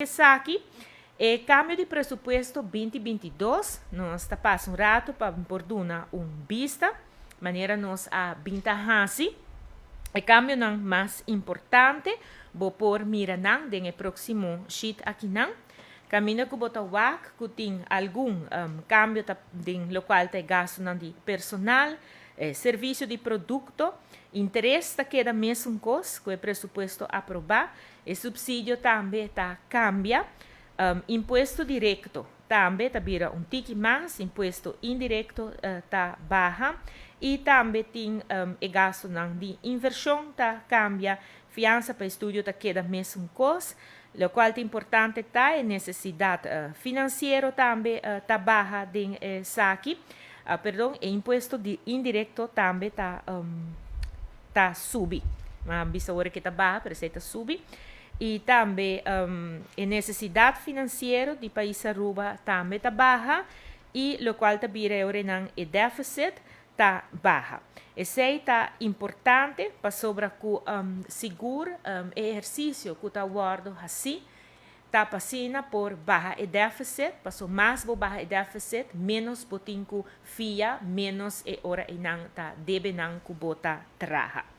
Esaki, e cambio di presupuesto 2022, nos ta pasa un rato pa por duna un bista, manera nos a bin ta hasi. E cambionan mas importante, bo por mira nan den e proximo sheet akinan. Caminda cu bo ta wak cu tin algun cambio ta den locual ta gastonan di personal, servicio di producto, interes ta keda mesun cos cu e presupuesto aproba, e subsidio tambe ta cambia, impuesto directo tambe ta bira un tiki mas, impuesto indirecto ta baha y tambe tin e gastonan di inversion ta cambia, fiansa pa estudio ta keda mesun cos. Locual ta importante ta e necesidad financiero tambe ta baha den esaki. Perdon, e impuesto di indirecto tambe ta subi. Ma bisa ora cu ta baha, pero esey ta subi. Y tambe e necesidad financiero di pais Aruba tambe ta baha y locual ta bira e deficit ta baha. Esey ta importante pasobra cu sigur ehercicio cu ta wordo haci ta p'asina por baha e deficit, paso mas bo baha e deficit, menos bo tin cu fia, menos e ora eynan ta debenan cu bo ta traha.